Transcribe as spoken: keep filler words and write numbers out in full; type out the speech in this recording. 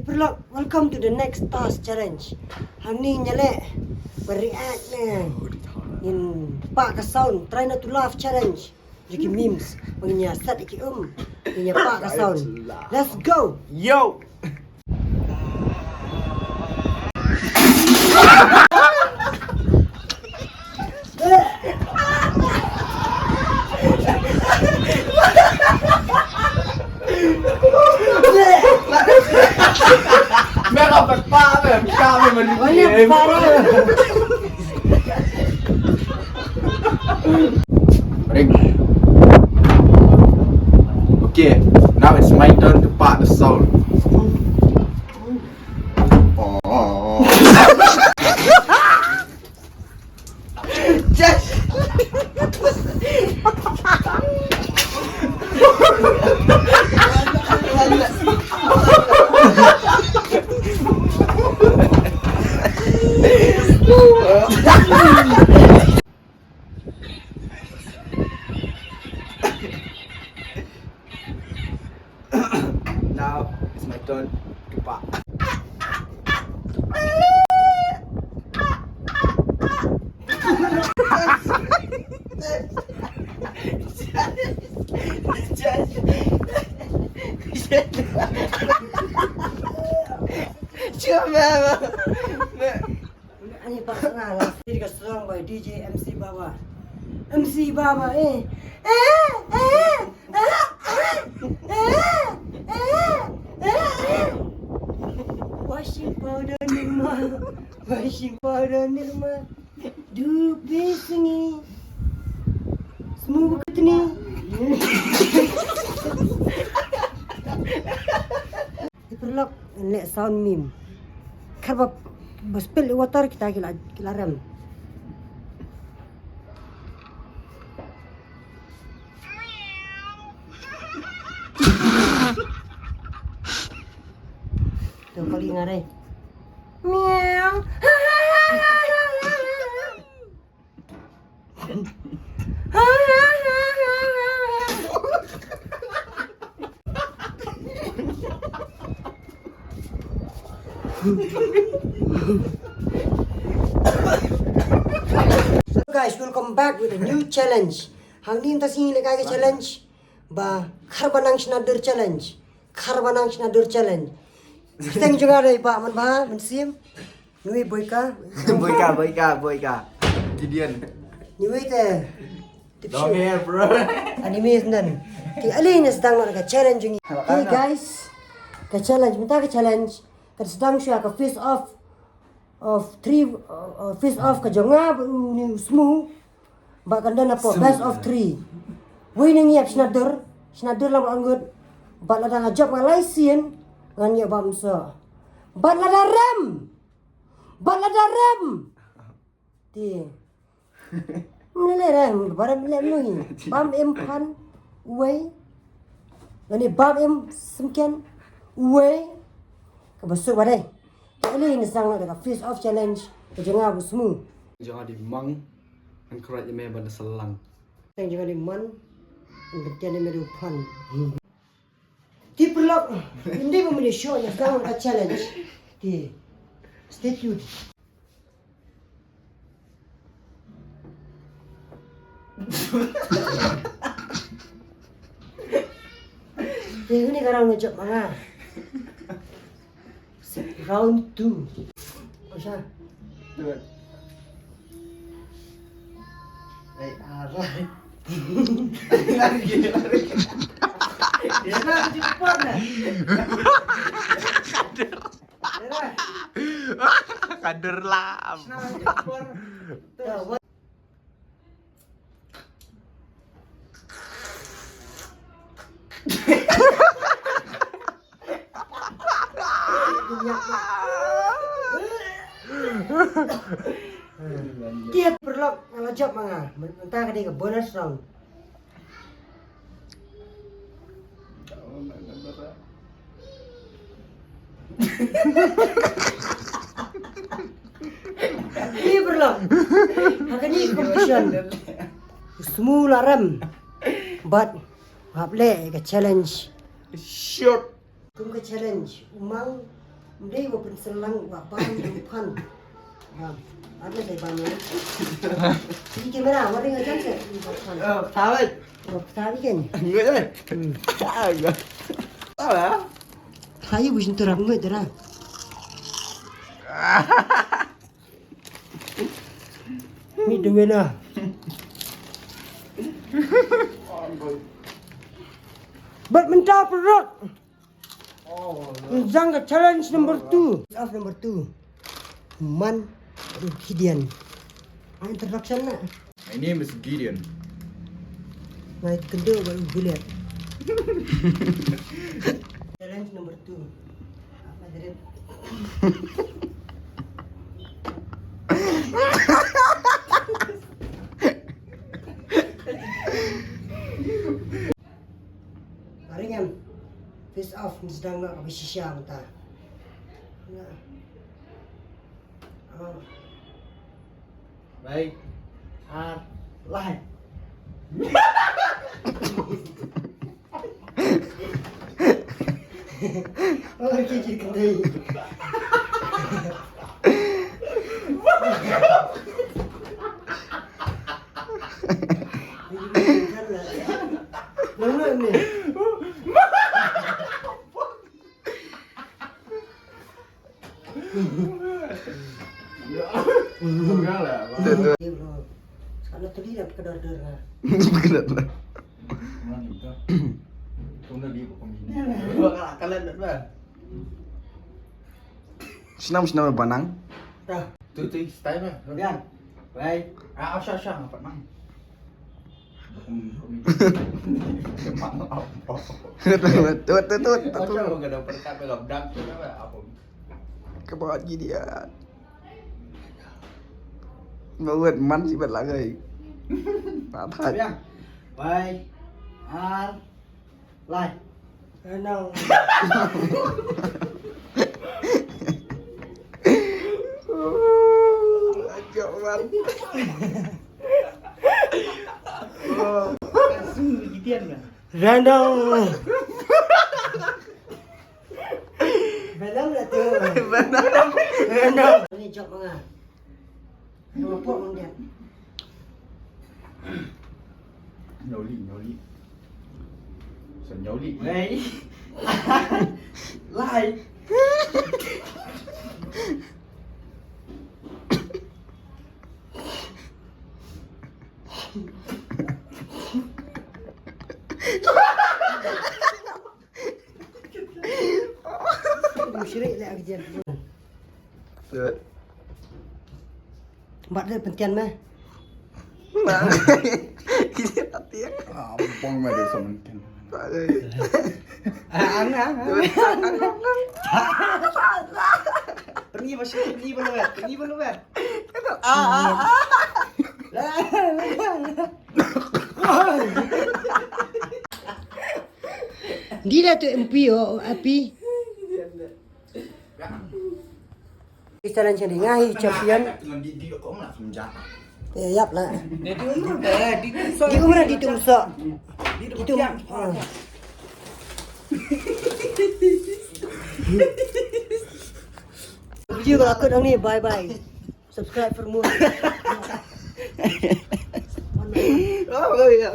Paralok, welcome to the next task challenge. Hangne ngin ïaleh ban react ne ngin pah ka sound, try not to laugh challenge. Jong ki memes ba ngin ïa set ïa ki um, ngin ïa pah ka sound. Let's go. Yo. Mega pah, mega pah, mega pah. Ring. Okay, now it's my turn to pah the sound. Oh. Now it's my turn to pah. Ani pah nga la. Ini ka song by D J M C Baba. M C Baba, eh. Eh, eh, eh, eh, eh, eh, eh, eh. Washing powder Nirma. Washing powder Nirma. Dubi singi. Smooth kutni. Te paralok, ngan leh sound meme. Kher ba, ba spill water kita ki la, ki la rem. To kali nga re. Miau. So guys, welcome back with a new challenge. Hangne mynta sngi ngi leh kai ka challenge ba kher ba nang shna dur challenge. Kher ba nang shna dur challenge. Kyrteng jong nga dei Bah Manbha Mynsiem. Ngi Boika. Boika, Boika, Boika. Gideon. Ngi te. Long hair, bro. Ani mes nan. Te ale ngin sdang noh ka challenge jong ngi. Hey guys. Ka challenge mynta ka challenge. Ka sdang shuwa ka face off of three, uh, uh, face off ka jong nga bad une u Smu. Ba kan don hapoh best of three. Wei na ngi ïap shna dur, shna dur lang bad ngut. Bad lada nga jop nga lai sien, ngan ïoh bam so. Bad lada rem. Bad lada rem. Te. Mle le rem, ba rem le mno hi. Bam em phan, wei. Lane bam em simken, wei. Kaba suk ba dei. Te ale ngin sdang noh da ka face off challenge ka jong nga bad u Smu. Jong nga dei Mang, ngan khreh ïa me ban da sa lang. Tang jong nga dei Man, ngan kyntiat ïa me da u Phan. Te paralok, ym dei ba mane shoh, ngin sdang noh ka challenge. Te, stay tuned. Te kane ka round nga jop ma nga. Round two. Osha. Dua. Ei, alright. Lari, lari. Dia nak cepat dah. Kader lam. Te paralok, nga la jop ma nga. Mynta ka dei ka bonus round. Te paralok, ha kane ka competition u Smu la rem bad u hap leh ka challenge. Shot. Kum ka challenge, u Mang Dei ba pynselang ba ban ban pan. Ba. Ar ne dei ban ne. Di kamera, waring ajan se. Ban pan. Oh, tahu. Oh, tahu kan. Ngai. Hmm. Tahu. Tahu. Tahu bujin tu ram ngai dera. Ni dengena. Bad mynta perut. Jang ka challenge number two. Of number two. Man Gideon. Introduction na. My name is Gideon. Ngai kendo baru gulet. Challenge number two. Apa jadi? Hari kan, face off, ni sedang nak habis shisha mentah. Ya. Oh. Baik. Ar. Lai. Oh, kiki kendai. Mana ni? Dia tu. Dia belum. Sekarang tu dia dah kedor-dor lah. Kedor-dor. Senang, senang banang. Dah. Tu, tu, style lah. Dah. Baik. Ah, usah, usah, apa nang? Betul, betul, betul, betul. Kebawat Gideon. Bawat man si bat lagai. Patat. Bye. Ar. Lai. Enang. Ajak man. Rendang. Rendang lah tu. Rendang. Rendang. Ni jok manga. Nopok mungkin. Nyoli, nyoli. Senyoli. Lai. Lai. Mushrik le agian. Bat le pentian meh. Nah. Ini latihan. Ampong meh dia sementin. Aneh, aneh. Pergi masuk, pergi belum, pergi belum. Ah, ah, ah. Lah, lah, lah. Dila tu M P o, api. Kita lang siya nga hi champion. Eh, yap lah. Di umrah di tumsok. Di tumsok. Video ko aku dong ni, bye bye. Subscribe for more. Oh, ya.